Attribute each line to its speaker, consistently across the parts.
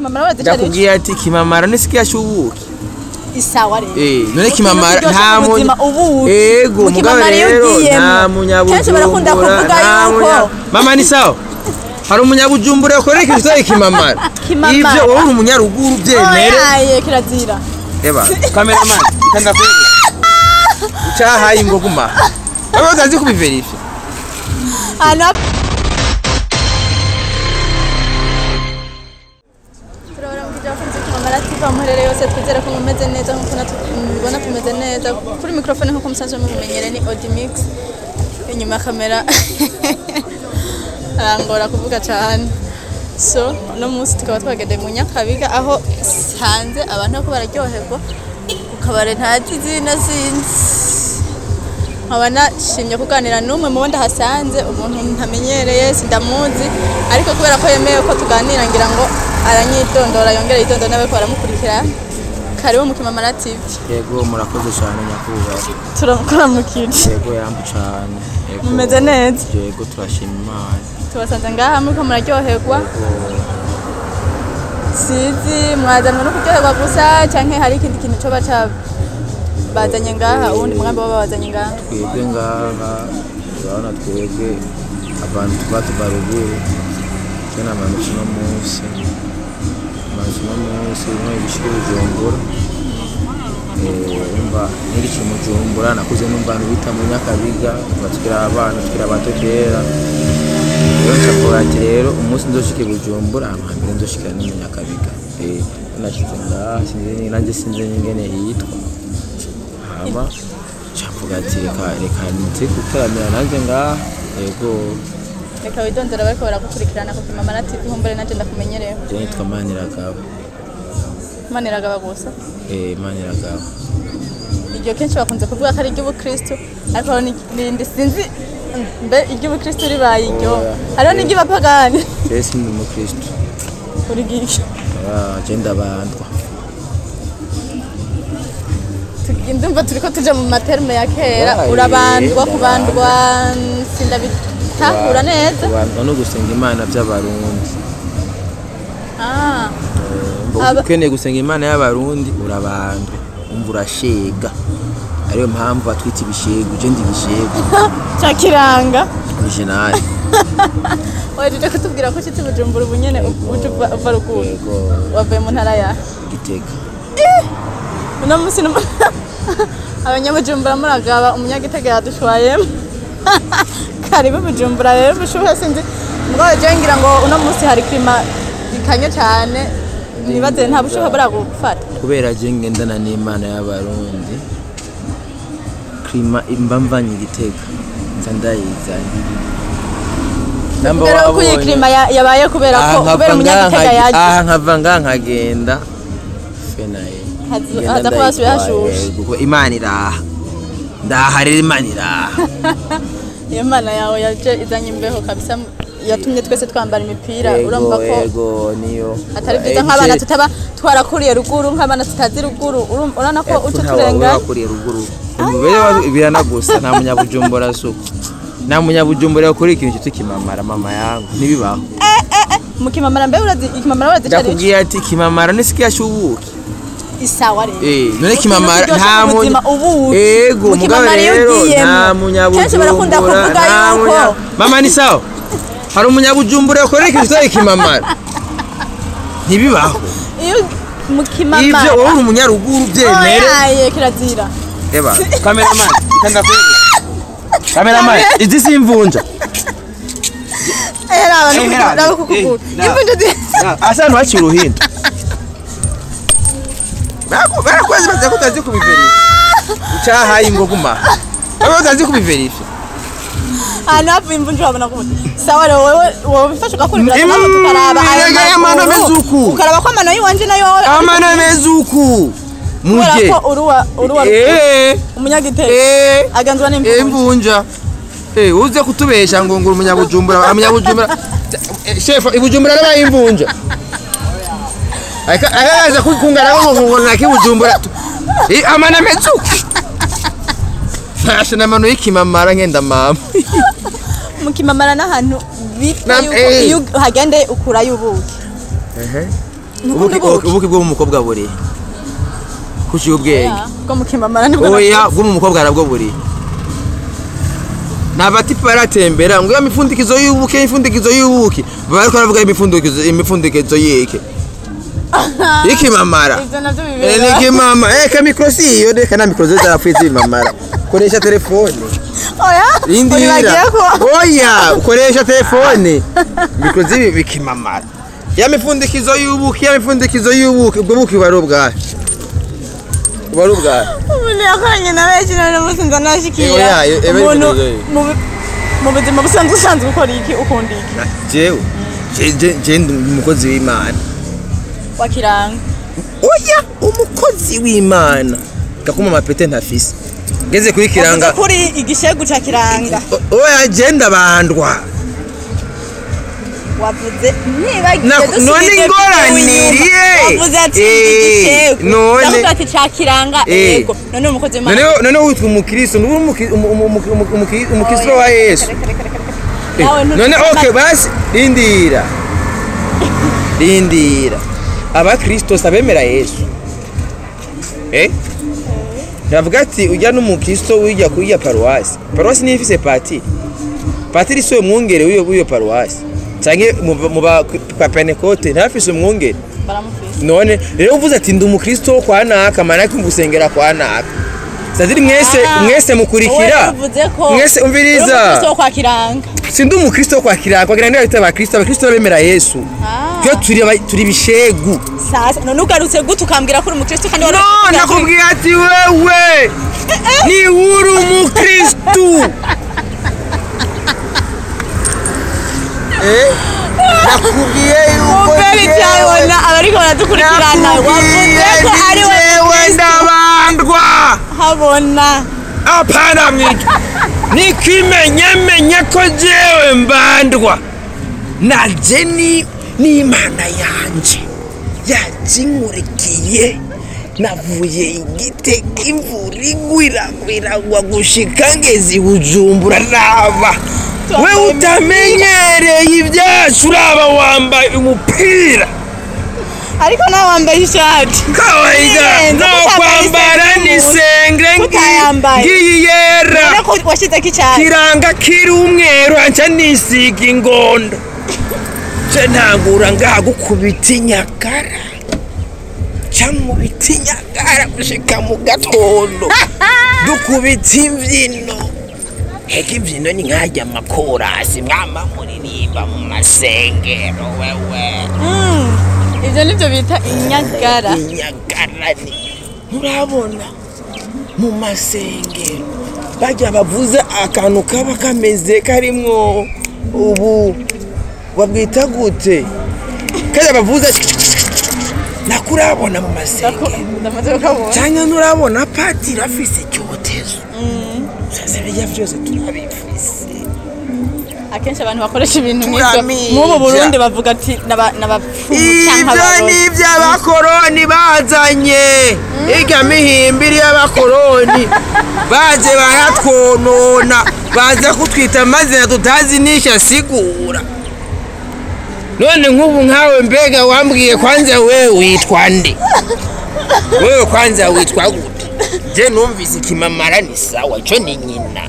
Speaker 1: Kimamara urazi icyo ari cyo?
Speaker 2: Ndakubwiye ati kimamara ni sikia shubuki.
Speaker 1: Isawa rero.
Speaker 2: None kimamara nta
Speaker 1: muzima ubuki.
Speaker 2: Ego,
Speaker 1: Mu
Speaker 2: mugabo
Speaker 1: kimamara iyo
Speaker 2: rero
Speaker 1: ugiyemo,
Speaker 2: nta munyabujumbura.
Speaker 1: kenshi barakunda kuvuga
Speaker 2: nta
Speaker 1: yuko
Speaker 2: Mama ni sawa. Hari umunyabujumbura yakorera ikintu kitari kimamara.
Speaker 1: Kimamara.
Speaker 2: Ivyo wowe uri umunyaruguru byemere.
Speaker 1: Oyaye kirazira.
Speaker 2: Eba, cameraman, itanda kweli. Ucahaye ingoguma. Wewe utazi kubiverify.
Speaker 1: Hano turabona mu kijya bakunze Kimamara TV aho muherereye yose, twizere ko mumeze neza nk'uko natwe mubibona tumeze neza. Kuri microphone nk'uko musanzwe mubimenyere ni Odimix, inyuma ya kamera arangora kuvuga cyane. So uno munsi tukaba twagendeye mu Nyakabiga aho sanze abantu bariko bararyoherwa ku kabare ntazi izina sinzi. Nkaba nashimye kuganira n'umwe mu bo ndahasanze, umuntu ntamenyereye sindamuzi, ariko kubera ko yemeye ko tuganira ngira ngo aranyitondora yongere yitondora n'abariko baramukurikira. Karibu mu Kimamara TV.
Speaker 2: Yego, murakoze cyane nyakubahwa.
Speaker 1: Turamukuramukije.
Speaker 2: Yego, yambu cyane. Yego.
Speaker 1: Mumeze neza?
Speaker 2: Yego, turashima Imana.
Speaker 1: Tubasanze ngaha muriko muraryoherwa.
Speaker 2: Yego.
Speaker 1: Sinzi mwazanwe no kuryoherwa gusa canke hari ikindi kintu coba cabazanye ngaha, uwundi mugambi woba babazanye ngaha?
Speaker 2: Twebwe ngaha urabona twebwe abantu tuba tuva ruguru, je namanutse uno munsi, namanutse uno munsi umwe gushika i Bujumbura. Urumva nkigica i Bujumbura nakuze numva abantu bita mu Nyakabiga kuva tukiri abana, tukiri abato kera. Rero nca ati rero umunsi nzoshika i Bujumbura ahantu hambere nzoshikira ni mu Nyakabiga. Nashitse ngaha sinzi nanje sinzi n'ingene hitwa. Hama nca ati reka reka nze gutaramira nanjye ngaha. Yego.
Speaker 1: Reka widondora bariko baragukurikirana ku Kimamara TV, humbure nanje ndakumenyereye.
Speaker 2: Je nitwa Maniragaba.
Speaker 1: Maniragaba gusa?
Speaker 2: Maniragaba.
Speaker 1: Iryo kenshi bakunze kuvuga ko ari iry'ubukristo, ariko hariho n'irindi sinzi mbe iry'ubukristo ribaye iryo.
Speaker 2: Oya.
Speaker 1: Hariho n'iry'abapagani.
Speaker 2: Je sindi umukristo.
Speaker 1: Uri giki?
Speaker 2: Je ndabandwa.
Speaker 1: Ndumva turiko tuja mu materme ya kera.
Speaker 2: Waye,
Speaker 1: urabandwa
Speaker 2: ndabandwa.
Speaker 1: Kubandwa sindabitahura neza.
Speaker 2: Kubandwa no gusenga Imana by'abarundi. Ukeneye gusenga Imana y'abarundi urabandwa, umva urashega. Ariyo mpamvu batwita ibishegu, je ndi ibishegu.
Speaker 1: Ca kiranga.
Speaker 2: Original.
Speaker 1: Wahejeje kutubwira ko ushitse i Bujumbura ubu nyene uje uva ruguru.
Speaker 2: Yego.
Speaker 1: Wavuye mu ntara ya
Speaker 2: Gitega.
Speaker 1: Uno munsi abanyabujumbura muragaba umunyagitega yadushwayemo. Karibu Bujumbura rero bushuhe sinzi. Mugabo je ngira ngo uno munsi hari klima ikanye cyane, nibaze nta bushuhe buragufata.
Speaker 2: Kubera je ngendana n'Imana y'abarundi, klima imba mvanye Gitega nza ndayizanye. Namba
Speaker 1: Kubera ko iyi
Speaker 2: wabonye
Speaker 1: klima yabaye kubera ko kubera umunyagitega yaje.
Speaker 2: Aha nkava ngaha nkagenda fenaye.
Speaker 1: Haza kuba hasubiye hashushe.
Speaker 2: Kuko Imana iraha. Ndaha rero Imana iraha.
Speaker 1: Iyo Mana yawe yaje izanye imbeho kabisa, yatumye twese twambara imipira. Urumva ko
Speaker 2: yego niyo
Speaker 1: atari byiza nk'abana tutaba twarakuriye ruguru, nk'abana tutazi ruguru. Urabona ko uca turenga.
Speaker 2: Wakuriye ruguru biranagusa. Nta munyabujumbura suko, nta munyabujumbura yakuriye ikintu cyitwa kimamara mama yangu ntibibaho.
Speaker 1: Mu Kimamara mbe urazi ikimamara urazi icyo ari cyo?
Speaker 2: Ndakubwiye ati kimamara ni sikia shubuki.
Speaker 1: Isawa rero.
Speaker 2: None kimamara
Speaker 1: Mu kintu
Speaker 2: nta
Speaker 1: kiryoshe mu buzima ubuki.
Speaker 2: Ego,
Speaker 1: Mu
Speaker 2: mugabo
Speaker 1: kimamara iyo
Speaker 2: rero
Speaker 1: ugiyemo,
Speaker 2: nta munyabujumbura.
Speaker 1: kenshi barakunda kuvuga
Speaker 2: nta
Speaker 1: yuko
Speaker 2: Mama ni sawa. Hari umunyabujumbura yakorera ikintu cyitwa ikimamara ntibibaho.
Speaker 1: Iyo mu Kimamara
Speaker 2: Ivyo wowe uri umunyaruguru byemere.
Speaker 1: Oyaye kirazira.
Speaker 2: Eba, cameraman, itanda kweli. Cameraman, izi si imvunja.
Speaker 1: Raba
Speaker 2: Raba,
Speaker 1: raba kukuguru.
Speaker 2: na.
Speaker 1: Imvunja
Speaker 2: Asa ntiwaciye uruhindu. Barakwezi baza ko utazi kubiverify. Ucahaye ingoguma. Wewe utazi kubiverify.
Speaker 1: Ahantu havuye imvunja wabona gute? Sawa rero wewe wobifasha ugakurikira tukaraba ayo
Speaker 2: Erega amano
Speaker 1: maguru,
Speaker 2: ameze uku.
Speaker 1: ukaraba ko amano y'iwanje nayo
Speaker 2: Amano ameze uku.
Speaker 1: kubera
Speaker 2: Muje.
Speaker 1: ko uruwa uruwa umunyagitega aganzwa n'imvunja.
Speaker 2: Imvunja. Uze kutubesha ngo ngura umunyabujumbura, umunyabujumbura. Chef, ibujumbura nabaye imvunja. Akaza kungana ngo ngo nakibujumbura. Amano ameze uku. Ntashe n'amano y'ikimamara ngenda mama.
Speaker 1: Mu Kimamara n'ahantu bita yuko iyo uhagendeye ukurayo ubuki.
Speaker 2: Ubuki bwo mu mukobwa buri kuciye ubwenge
Speaker 1: bwo mu kimamara nibwo.
Speaker 2: Oya, bwo mu mukobwa arabwo buri nabati baratembera ngo imifundikizo y'ubuki, imifundikizo y'ubuki, bariko baravuga imifundikizo y'iki ikimamara.
Speaker 1: Ivyo navyo bibera.
Speaker 2: Nikimama eka mikro si iyo, reka na mikro zarapfuye z'imamara, koresha telefone.
Speaker 1: Oya.
Speaker 2: Indira.
Speaker 1: Uribagiye ko
Speaker 2: Oya, ukoresha telefone, mikro zibi bikimamara ya mifundikizo y'ubuki, ya mifundikizo y'ubuki, ubwo buki buba ari ubwahe, buba ari ubwahe?
Speaker 1: Umuntu yakoranye na benshi, none umunsi nza nashikira.
Speaker 2: Oya, ebe
Speaker 1: umuntu
Speaker 2: imifundikizo.
Speaker 1: Mu buzima busanzwe usanzwe ukora iki, ukunda iki?
Speaker 2: Jewe je ndi umukozi w'Imana.
Speaker 1: Wa Kiranga?
Speaker 2: Oya, umukozi w'Imana gakuma amapete ntafise ngeze kuri Kiranga.
Speaker 1: Wavuze kuri igishegu ca Kiranga.
Speaker 2: Oya, je ndabandwa.
Speaker 1: Wavuze nibagiye
Speaker 2: None ingorane irihe?
Speaker 1: Wavuze ati igishegu.
Speaker 2: None-
Speaker 1: Ndavuga ati ca Kiranga. Yego, none umukozi w'Imana.
Speaker 2: None witwa umukristo, nturi umukristo wa Yesu?
Speaker 1: Reka, reka, reka, reka. Nawe
Speaker 2: None okay, basi rindira, rindira, abakristo sabemera Yesu, ndavuga ati ujya n'umukristo wijya kuri paruwasi, paruwasi niyo ifise patiri, patiri siwe mwungere w'iyo paruwasi, canke mu ba kwa Pentekote ntafise umwungere?
Speaker 1: Baramufise.
Speaker 2: None rero uvuze ati ndi umukristo wo kwa naka, manake ngusengera kwa naka, sadiri mwese
Speaker 1: Ah,
Speaker 2: mwese mukurikira.
Speaker 1: Wowe uvuze ko
Speaker 2: Mwese umviriza.
Speaker 1: uri umukristo wo kwa Kiranga.
Speaker 2: Sindi umukristo wo kwa Kiranga, kwa Kiranga nibo abakristo, abakristo bemera Yesu.
Speaker 1: Ah.
Speaker 2: Twe turi bishegu.
Speaker 1: Sasa none ugarutse gute ukambwira ko uri umukristo kandi
Speaker 2: No, nakubwiye ati wewe ni uri umukristo. Nakubwiye yuko
Speaker 1: Uberi
Speaker 2: jewe-
Speaker 1: cyabona abariko baradukurikirana, wavuze ko ari we
Speaker 2: jewe
Speaker 1: mukristo.
Speaker 2: Ndabandwa.
Speaker 1: Habona.
Speaker 2: Hapana, mwitu nikimenyemenye ko jewe mbandwa naje ni n'Imana yanje yajinkurikiye, navuye Igitega imvura igwiragwiragwa gushika ngeze i Bujumbura, raba we utamenyereye ibyacu, uraba wambaye umupira.
Speaker 1: Ariko nawe wambaye ishati.
Speaker 2: Kawaida.
Speaker 1: Birenze,
Speaker 2: No
Speaker 1: kutambaye
Speaker 2: kwambara
Speaker 1: isengeri
Speaker 2: ni sengre
Speaker 1: Kutayambaye.
Speaker 2: ngiyi yera.
Speaker 1: None ko washyizeko icyatsi?
Speaker 2: Kiranga kiri umweru, anca nisiga ingondo, nce ntangura ngaha gukubita inyagara, ca nkubita inyagara gushika mu gatondo, dukubita imbyino. Heka imbyino ni nkajya amakorasi mwama muririmba mu masengero wewe.
Speaker 1: Ibyo nibyo bita inyagara.
Speaker 2: Inyagara ni murabona mu masengero bajya bavuze akantu kaba kameze karimwo ubu babwita gute, kajya bavuze nakurabona mu masengero.
Speaker 1: Ndamaze kukabona.
Speaker 2: Cyangwa nturabona patiri afise icyotezo, sasa bijya byose turabifise.
Speaker 1: Akenshi abantu bakoresha ibintu nk'ibyo
Speaker 2: Turamija.
Speaker 1: nk'ubu Burundi bavuga ati n'abapfumu cyangwa
Speaker 2: Ibyo
Speaker 1: abarozi.
Speaker 2: ni iby'abakoroni bazanye, irya mihimbiri y'abakoroni baje baratwonona, baza kutwita amazina tutazi n'icyo asigura. None nk'ubu nkawe mbega wambwiye kwanza wewe witwa nde? Wewe kwanza witwa gute? Je numvise ikimamara ni sawa, ico ni nyina,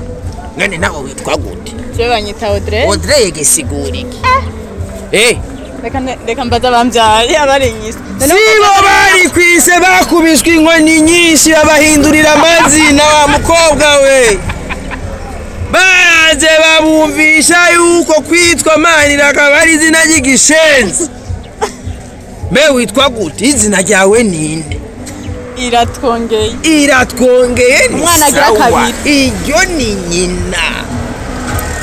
Speaker 2: none nawe witwa gute?
Speaker 1: Jewe banyita Audrey.
Speaker 2: Audrey gisigura iki?
Speaker 1: Reka mbaze abambyaye abarinyise.
Speaker 2: Sibo bari kwise, bakubiswe inkoni nyinshi babahindurira amazina. Wa mukobwa we, baze babumvisha yuko kwitwa Manira akaba ari izina ry'igishenzi. Mbe witwa gute? Izina ryawe ninde?
Speaker 1: Iratwongeye.
Speaker 2: Iratwongeye ni
Speaker 1: Umwana agira
Speaker 2: sawa.
Speaker 1: kabiri.
Speaker 2: Iryo ni nyina,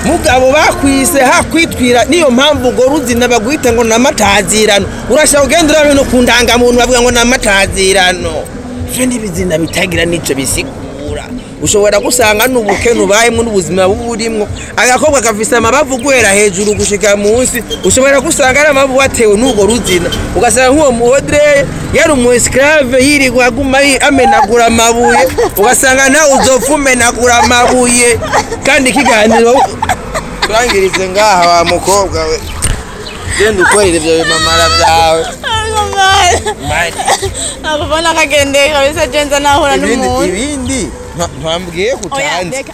Speaker 2: mugabo bakwise hakwitwira, niyo mpamvu ngo ruzina bagwita ngo namatazirano. Urashaka ugenda urabe no ku ndangamuntu bavuga ngo namatazirano. Ivyo n'ibizina bitagira n'ico bisigura. Ushobora gusanga n'ubukene ubayemwo n'ubuzima buburimwo, agakobwa gafise amabavu guhera hejuru gushika munsi, ushobora gusanga ari amabavu watewe n'urwo ruzina, ugasanga nk'uwo mu Audrey yari umu esclave yirirwa aguma amenagura amabuye, ugasanga nawe uzopfa umenagura amabuye. Kandi ikiganiro turangirize ngaha, wa mukobwa we, genda ukorera ivyo bimamara vyawe.
Speaker 1: Ariko mwana. Akufone kagendeye kabisa, je nza nahura
Speaker 2: Ibindi
Speaker 1: n'umuntu.
Speaker 2: Ibindi ntwambwiye
Speaker 1: Oya,
Speaker 2: kutanze.
Speaker 1: reka.